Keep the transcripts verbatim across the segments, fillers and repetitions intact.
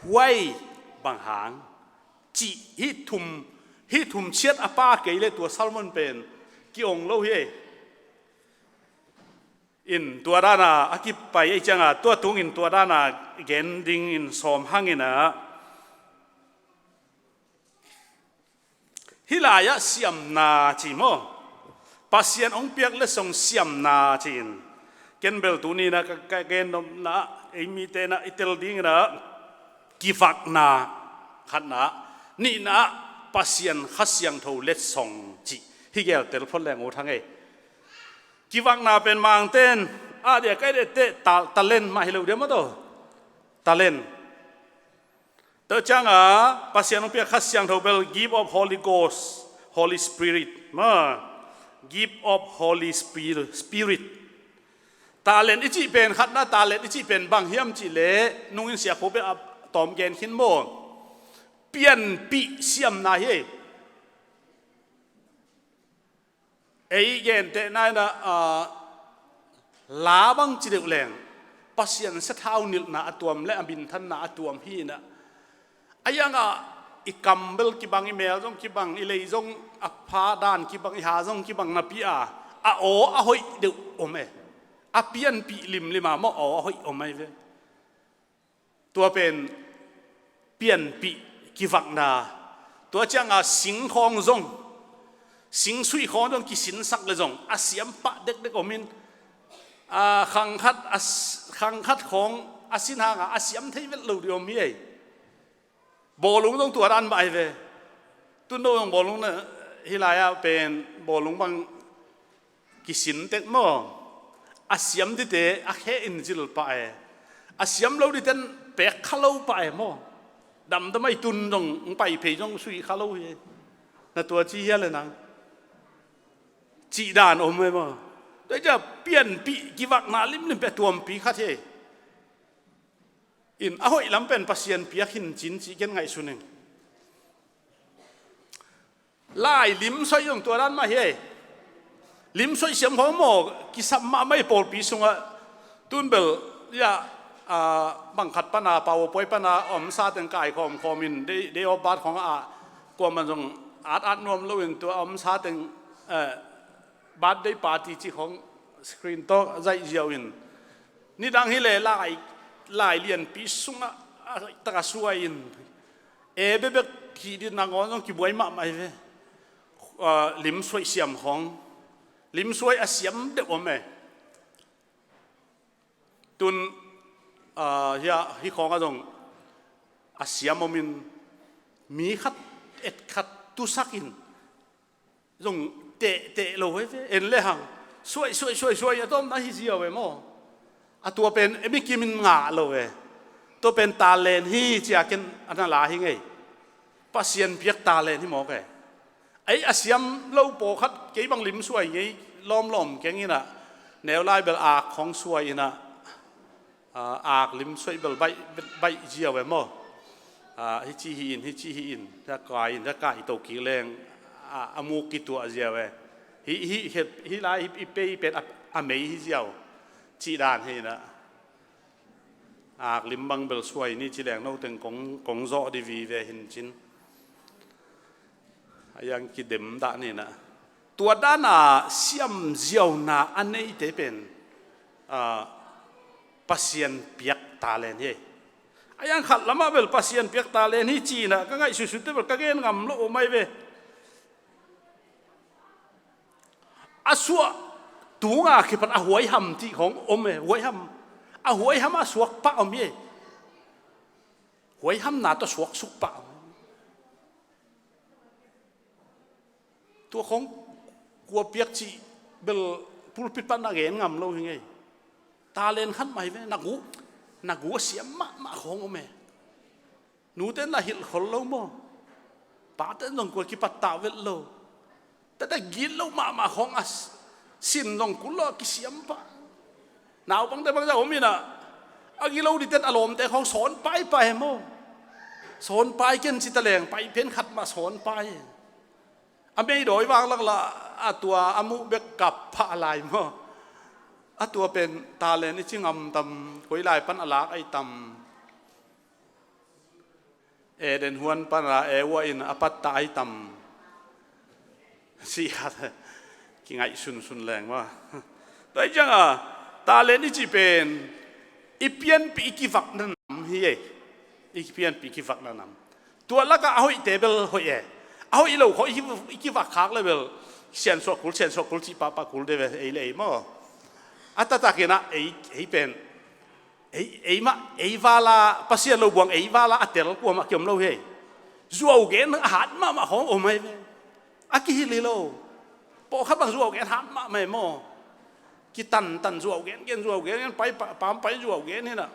Huai bang hang cih hih thum, hih thum ciat a pa kei le tua Solomon pen ki-ong lo hi. In tua dana a kipai ei cianga tua tungin tua dana gen dingin sawm hangina. Hih lai-ah siamna ci maw? Pasian hong piak letsong siamna ci-in ken bel tunina ka, ka gen nopna ei mite na i tel dingina kivakna khatna, nihna Pasian Kha Siangtho letsong ci hi gel tel phot leng ut hang ei. Kivakna pen mangten a dia kai dete ta, talent mah hi lo dia maw to. Talent. Tua cianga Pasian hong piak Kha Siangtho bel gift of Holy Ghost, Holy Spirit ma. Gift of Holy Spirit, Spirit. Talent i cih pen khatna, talent i cih pen bang hiam cih leh nungin siakho bek a tawm gen khin maw? Pianpih siamna hi. Ei gentehna inah la bang ci deuh leng Pasian sathau nilhna a tuam le a minthanna a tuam hi inah. A iangah i kam bel kibang, i mel zong kibang, i lei zong a pha dan kibang, i ha zong kibang napi a, a aw a hoih deuh om e. A pianpih limlima maw aw a hoih om ahi ve. Tua pen pianpih kivakna. Tua cianga singkhawng zong, singsuih khawng zong kisinsak le zong a siam pah dekdek omin, a, khangkhat, a, khangkhat khawng a sin hanga a siam thei vet lo dih om hi ei. Bawlung zong tua dan mah ahi ve. Tundo zong bawlung na hih lai-ah pen bawlung bang kisin tek maw? A siam dite a khe in zil pah e. A siam lo diten pek kha lo pah e maw? Damdam ahi tun zong pai phei zong sui kha lo hi. Na tua ci hia le nang? Cih dan om e maw? Tua cia pianpih kivakna limlim pia tuampi khat hi. In a hoih lam pen Pasian piak hin cin cih ken ngaihsun ing. Lai limsoih zong tua dan mah hi ei. Limsoih siam khawng maw kisam mahmah i pawlpi sungah tunbel ia, a, bangkhat pana, powerpoint pana omsa teng kaikhawm khawmin day, day of birth khawng a kuaman zong at at nuam loin tua omsa teng, eh, birthday party cih khawng screen tawh zaih ziau in. Nidang hileh lai, lai lianpi sungah a taka suai in. E bebek hih dih nangawn zong kibuai mahmah hi ve. Ah, limsuaih siam khawng. Limsuaih a siam deuh om e. Tun, ah, hia, hih khawngah zong a siam omin mi khat, et khat tusakin zong tehteh lo hi ve, en le hang. Suaih, suaih, suaih, suaih a tawmna hi ziau e maw? A tua pen emi kimin ngah lo e. Tua pen talent hi cia ken a na la hi ngei. Pasian piak talent hi mawk e. Ei a siam lo pawlkhat kei bang limsuai ngei lawmlawm keng inah. Neu lai bel ak khawng suai inah. Ah, ak limsuaih bel baih, baih ziau e maw? Ah, hih ci hi in, hih ci hi in, hia kai in, hia kai to kik leng, ah, a muk kituah ziau e. Hih, hih, hih, hih lai, hih, hih pei pen a, a mei hi ziau. Cih dan hi inah. Ak lim bang bel suai ni ci leng no teng kong, kong zawh di vive hin cin. A iang kidem dah ni na. Tua dana siam ziauna a neite pen, ah, Pasian piak talent hi. A iang khat lamah bel Pasian piak talent hi cina ka ngaihsutsut te bel ka gen ngam lo om ai ve. A suah tunga kipan a huaiham cih khawng om e, huaiham. A huaiham a suak pah om hi. Huaihamna tawh suaksuk pah om. Tua khawng kua piak cih bel pulpit pan a gen ngam lo hi ngei. Talent khat mah hi ve, na gu, na gu a siam mahmah khawng om e. Nute na hilh khol lo maw? Pate zong kua kipattah vet lo. Tete git lo mahmah khawng a s-, sin zong kul lo a kisiam pah. Naupangte bangzah om inah a gilo diten a lawmte khawng sawn paipai maw? Sawn pai ken cita leng pai pen khat mah sawn pai. A mei dawi vang laklah a tua a muh bek kap phah lai maw? A tua pen talent i ci ngam tam, koi lai pan a lak ai tam. Eden huan pana Eva in a pattah ai tam, cih khat kingaih sunsun leng maw. Tua hi cianga talent i cih pen i pianpih i kivakna nam hi ei. I pianpih i kivakna nam. Tua lakah a hoihte bel hoih e. A hoih lo khawh i ki-, i kivak khak le bel siansuah kul, siansuah kul cih pahpah kul de ve, ei le ei maw. A taktakinah ei, ei pen ei, ei mah, ei vala, Pasian lo buang ei vala a tel kuamah kiom lo hi ei. Zuau gen a hat mahmah khawng om ai ve. A kihilh hi lo. Pawlkhat bang zuau gen hat mahmah ei maw. Kitantan zuau gen gen, zuau gen gen, pai pa-, pam pai zuau gen hinah.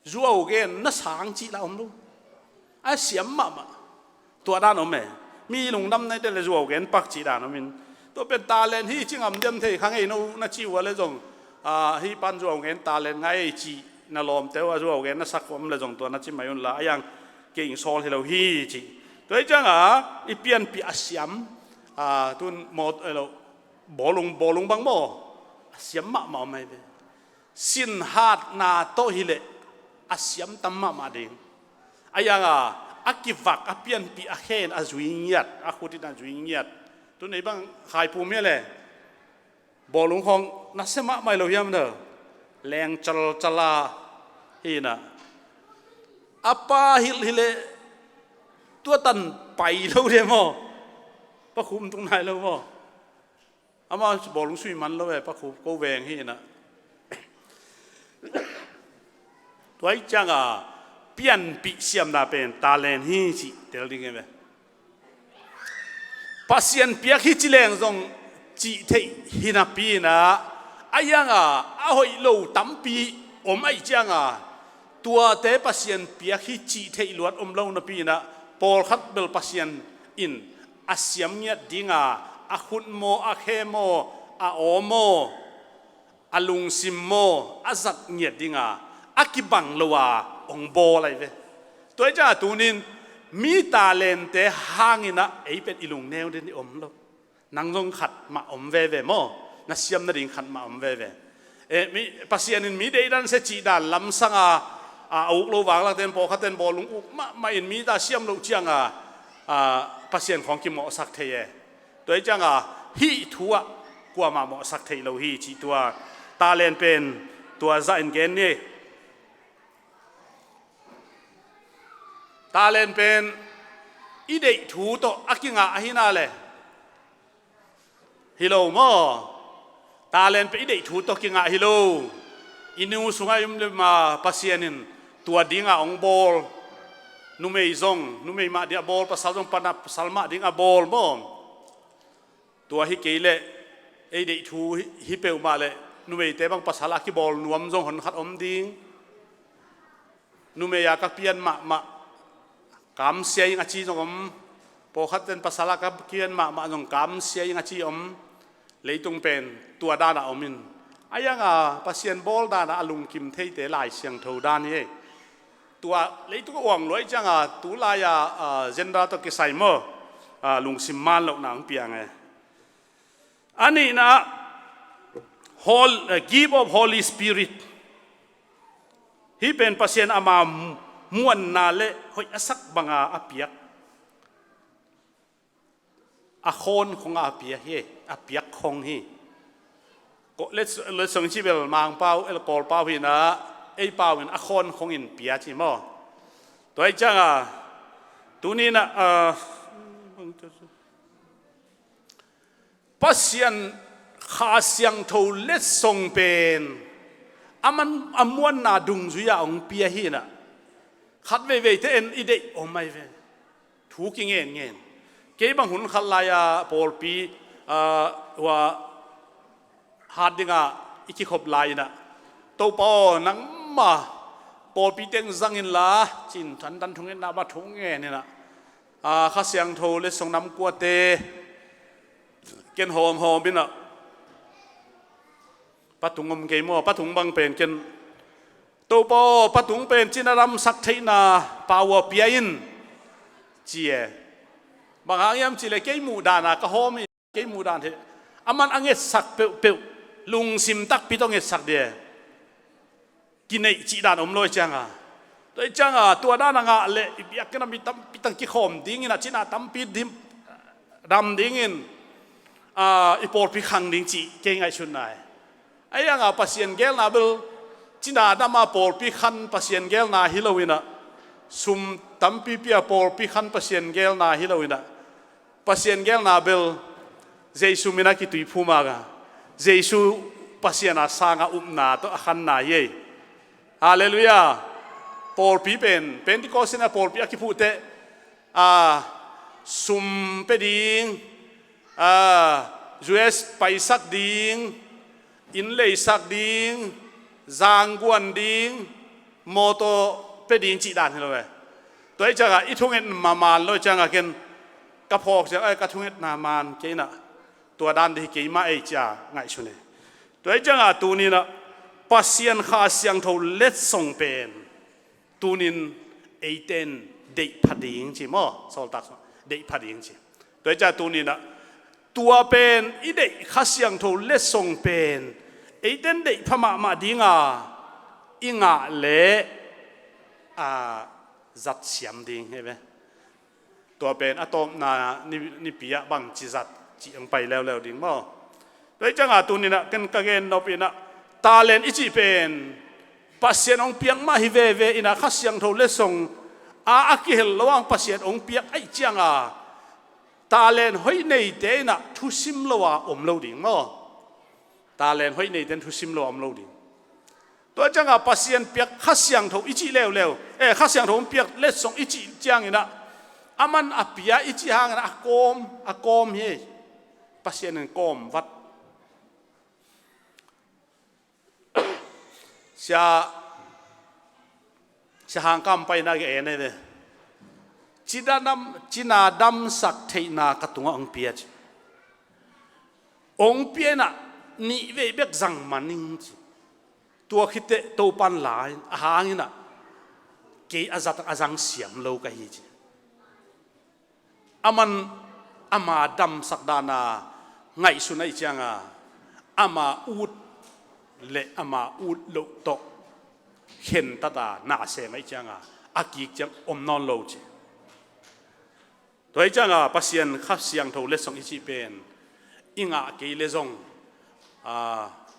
Zuau gen na sang cih la om lo. A siam mahmah. Tua dan om e. Mi lungdam nai te le zuau gen pak cih dan om in. Tua pen talent hi ci ngam diam thei kha ngei no na ci ua le zong. A, hi pan zuau gen talent ngai ei cih na lawmte uh a zuau gen na sak om le zong tua na ci mai un la. A yang kei ing sawl hi lo hi cih. Tua hi cianga i pianpih a siam. A, tun mawt, eh, lo, bawlung, bawlung bang maw. A siam mahmah om ai ve. Sinhatna tawh hileh a siam tam mahmah ding. A yanga a kivak, a pianpih, a khen, a zui ngiat, a khutin a zui ngiat. Tun ei bang khaipum hi le bawlung khawng nasia mahmah lo hiam na. Leng calcala hinah. A pa hilh hileh tua tan pai lo dia maw. Pa khum tung nai lo maw. Ama bawlung sui man lo e, pa khu ko veng hinah. Tua hi cianga pianpih siamna pen talent hi cih tel ding e ve. Pasian piak hi ci leng zong cih theih hinapi inah a yanga a hoih lo tampi om aih cianga tuate Pasian piak hi cih theih luat om lo napi inah pawlkhat bel Pasian in a siam ngiat dinga a khut maw, a khe maw, a aw maw, a lungsim maw, a zat ngiat dinga a kibang lo a ong bawl ai ve. Tua hi cianga tunin mi talente hanginah ei pen i lungneu den i om lo. Nang zong khat mah om veve maw? Na siam nading khat mah om veve. Eh, mi, Pasian in mi deihdan sia cih dan lamsanga, a, a uk lo vanglakte in pawlkhatte in bawlung uk mahmah in mi ta siam loh cianga, a, Pasian khawng kimawhsak thei e. Tua hi cianga hih thu ah kuamah mawhsak theih lo hi cih tua talent pen tua zah in gen ni. Talent pen i deih thu tawh a kingah ahina le. Hi lo maw? Talent pen i deih thu tawh kingah hi lo. I nu sungah i um le ma Pasian in tua dinga ong bawl. Numei zong numei mah ding a bawl, pasal zong pana pasal mah ding a bawl maw? Tua hi kei leh ei deih thu hi, hi peuhmah leh numeite bang pasal a kibawl nuam zong honkhat om ding. Numei a ka pian mahmah kamsia ing a ci zong om. Pawlkhat ten pasal a ka pian mahmah zong kamsia ing a ci om. Leitung pen tua dana om in a yanga Pasian bawl dana a lungkim theite Lai Siangtho dan hi ei. Tua leitung a uang luai cianga tulai-a, a, gender tawh kisai maw, a, lungsim man lohna ang piang e. A nihna hol-, a, gift of Holy Spirit. Hih pen Pasian ama muanna le hoih a sak banga a piak a khawn khong a pia hi, a piak khong hi. Ko-, let, letsong ci bel Mangpau, el Kawlpau hi na, ei pau in a khawn khong in pia ci maw? Tua hi cianga tuninah, a, Pasian Kha Siangtho letsong pen a man, a muanna dungzui-a hong pia hinah khat veiveite en i deih om ai ve. Thu kingenngen. Kei bang hun khat lai-a pawlpi, a, hua hat dinga i kikhop lai-inah Topa aw, nangma pawlpi teng zang inla cin thandan thungetna ba thungen inah, a, Kha Siangtho letsong nam kuate ken hawmhawm inah patung om kei maw, patung bang pen ken Topa aw, patung pen cina ramsak theihna pau a pia in ci e. Bang hang hiam cih leh kei muhdana ka hawm hi, kei muhdan hi. A man a ngetsak peuhpeuh lungsim takpi tawh ngetsak dia. Kineih cih dan om lo hi cianga Tua i cianga tua dan a ngah leh i biakinn a mi tampi tang kikhawm dingin a cina tampi dim dam dingin, a, i pawlpi khang ding cih kei ngaihsutna hi. Ahi hanga Pasian geelna bel cina dama pawlpi khan Pasian geelna hi loinah, sum tampi pia pawlpi khan Pasian geelna hi loinah, Pasian geelna bel Jesu mina kituiphum a, Jesu Pasian a sanga upna tawh a khanna hi ei. Halleluiah. Pawlpi pen Pentecost in a pawlpi a kiphuhteh, a, sum pe ding, a, U S paisak ding, inn leisak ding, zangguan ding, mawtaw pe ding cih dan hi lo ve. Tua i cianga i thunget maman lo i cianga ken ka phawk ciang, ai, ka thungetna man kei inah tua dan dih hi keimah ei cia ngaihsun e. Tua i cianga tuninah Pasian Kha Siangtho letsong pen tunin eiten deih pha ding ci maw? Sawltak deih pha ding ci. Tua i cianga tuninah tua pen i deih Kha Siangtho letsong pen eiten deih pha mahmah dinga i ngah leh, a, zat siam ding hi ve. Tua pen a tawpna ni, nipi ah bangci zat cih hong pai leuleu ding maw? Tua i cianga tuninah ken ka gen nop inah talent i cih pen Pasian hong piak mah hi veve inah Kha Siangtho letsong a, a kihel lo ang Pasian hong piak aih cianga talent hoih neite inah thusim lo a om lo ding maw? Talent hoih neite in thusim lo a om lo ding. Tua cianga Pasian piak Kha Siangtho i cih leuleu, eh, Kha Siangtho hong piak letsong i cih cianginah aman a pia i cih hanginah a kawm, a kawm hi. Pasian in kawm vat. Sia, sia hangkam paina ka en e ve. Cina dam, cina damsak theihna ka tungah hong pia ci. Hong pia inah nih vei bek zang man ing ci. Tua khiteh Topan la in a hanginah kei a zat a zang siam lo ka hi ci. Aman ama damsak dana ngaihsun aih cianga ama ut le ama ut loh tawh khentata nasem aih cianga a kik ciang om nawn lo ci. Tua aih cianga Pasian Kha Siangtho letsong i cih pen i ngah kei le zong, a,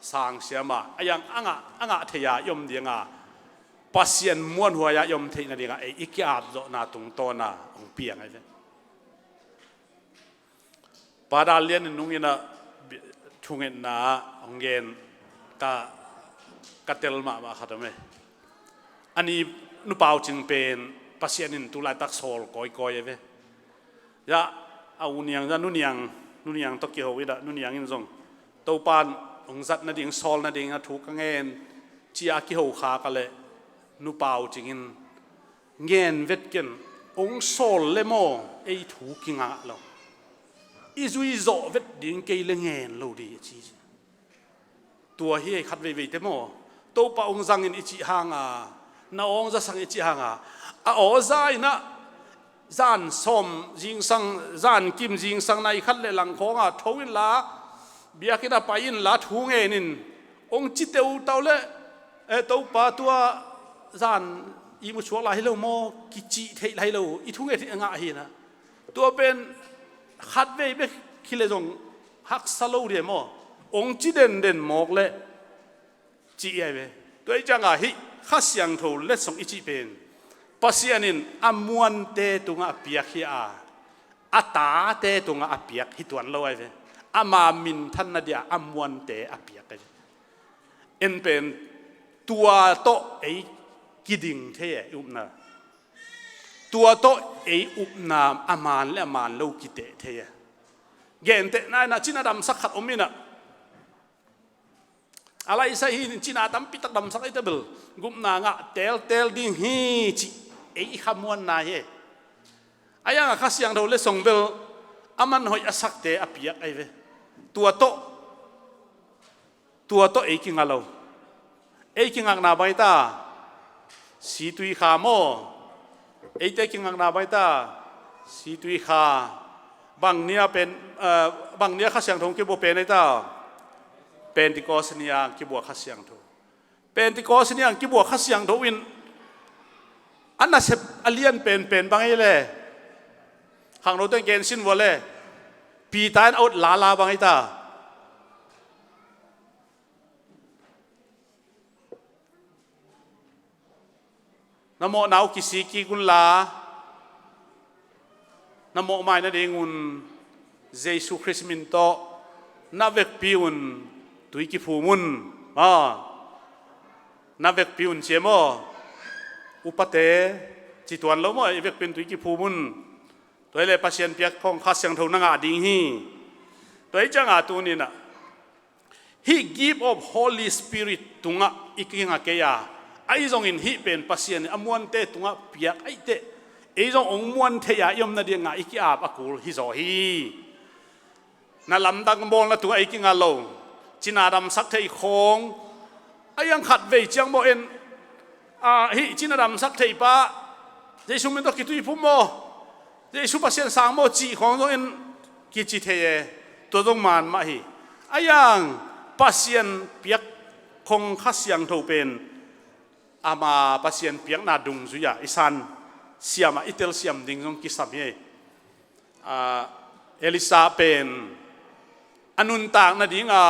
sang siama a yang a ngah, a ngah thei-a i om dinga Pasian muanhuai-a i om theih nadinga ei i ki-apzawhna tungtawna hong piang ahi ve. Pa Dal Lian in nunginah thungetna hong gen ka, ka tel mahmah khat om e. A ni Nu Pau Cing pen Pasian in tulaitak sawl kawikawi ahi ve. Zah a u niang, zah nu niang, nu niang tawh kiho i dah, nu niang in zong Topan hong zat nading, sawl nading a thu ka ngen cia a kiho kha ka leh Nu Pau Cing in ngen vet ken, hong sawl le maw ei thu kingah lo. I zui zawh vet ding kei le ngen lo ding a ci. Tua hi ei khat veiveite maw? Topa hong zangin i cih hanga, na hong zasang i cih hanga, a aw za inah zan sawm zingsang, zan kim zingsang nai khat le lang khawnga tho inla, biakinn a pai inla thu ngenin hong ci teutau le, eh, Topa tua zan i musuak lai hi lo maw? Kicih theih lai lo, i thunget hi a ngah hinah. Tua pen khat vei bek hi le zong haksa lo dia maw? Hong ci denden mawk leh ci i ai ve. Tua i cianga hih Kha Siangtho letsong i cih pen Pasian in a muante tungah a piak hi a, a tate tungah a piak hi tuan lo ai ve. Ama minthanna dia a muante a piak ai ve. En pen tua tawh ei kiding thei e, i upna. Tua tawh ei upna a man le a man lo kiteh thei e. Gentehna inah cina damsak khat om inah, a laisa hi cina tampitak damsak ei ta bel gupna ngah teltel ding hi cih ei i khamuanna hi. A yanga Kha Siangtho letsong bel aman hoih a sakte a piak ai ve. Tua tawh, tua tawh ei kinga lo. Ei kingakna bang ei ta? Situikha maw? Eite kingakna bang ei ta? Situikha. Bang nia pen, eh, bang nia Kha Siangtho hong kibua pen ei ta? Pentecost nia hong kibua Kha Siangtho. Pentecost nia hong kibua Kha Siangtho in A nasep a lian penpen bang ei le. Khangnote in gen sin vua le. Peter in a ut lala bang ei ta. Na mawhna uh kisik kik unla, na mawhmai nadingun Jesu Khrist min tawh na vekpi un tui kiphum un. Ah. Na vekpi un ci e maw? Upate ci tuan lo maw, i vekpi un tui kiphum un. Tua hi le Pasian piak khong Kha Siangtho na ngah ding hi. Tua hi cianga tuninah hih gift of Holy Spirit tungah i kinga kei a, ahi zongin hih pen Pasian in a muante tungah piak ahi teh, ei zong hong muan thei a i om nadingah i ki-ap a kul hi zaw hi. Na lamdang bawlna tungah ei kinga lo. Cina damsak thei khawng, a iang khat vei ciang bawh in, a, hih cina damsak thei pa Jesu min tawh kituiphum maw, Jesu Pasian sang maw cih khawng zongin kici thei e. Tua zong man mah hi. A iang Pasian piak khong Kha Siangtho pen ama Pasian piakna dungzui-a i san siamah i telsiam ding zong kisam hi. A, Elisha pen a nuntak nadinga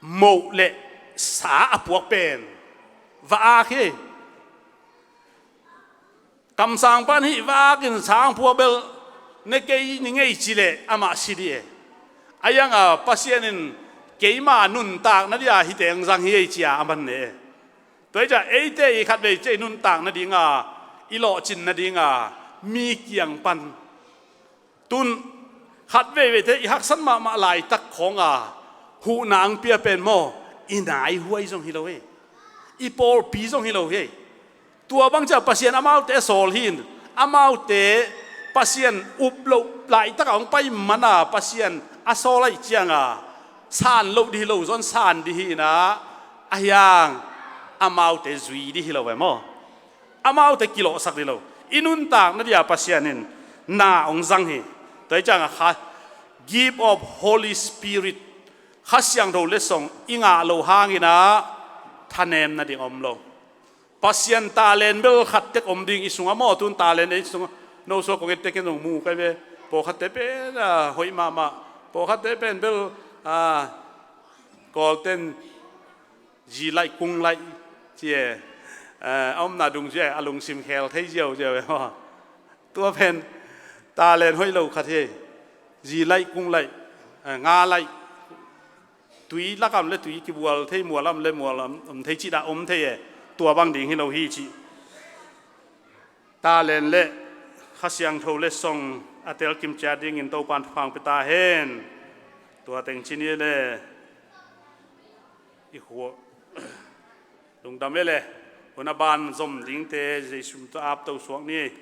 moh le sa a puak pen va ak hi. Kamsang pan hih va akin sang puak bel ne kei ni ngei ci leh amah si dih e. A ianga Pasian in keima nuntak nadia hih teng zang hi ei cia a man ne e. Tua hi ciah eite i khatvei cia i nuntak nadinga, i lawhcin nadinga mi kiang pan tun khat veiveite i haksat mahmah laitak khawnga huhna ang pia pen maw, i naihuai zong hi lo hi. I pawlpi zong hi lo hi. Tua bang ciah Pasian amaute a sawl hi in, amaute Pasian up loh laitaka hong pai mana Pasian a sawl aih cianga san loh dih hi lo, zon san dih hi inah, a hiang amaute zui dih hi lo ve maw? Amaute kilawhsak dih lo. I nuntak nadia Pasian in na hong zang hi. Tua hi cianga kha gift of Holy Spirit, Kha Siangtho letsong i ngah lo hanginah thanem nading om lo. Pasian talent bel khat tek om ding i sungah maw, tun talent i sungah no sua kong et tekin zong mu kai ve. Pawlkhatte pen a hoih mahmah. Pawlkhatte pen bel a Kawlten zi laih kung laih ci e, a omna dungzui a lungsim khel thei ziauziau e maw? Tua pen talent hoih lo khat hi. Zi laih kung laih, nga laih, tui lakam le tui kibual thei, mualam le mualam om thei cih dah om thei e. Tua bang ding hi lo hi cih. Talent le Kha Siangtho letsong a telkim ciat dingin Topan thupha hong pia ta hen. Tua teng ci ni le i khua lungdam e le hun a ban zom dingte Jesu tawh apto suak ni.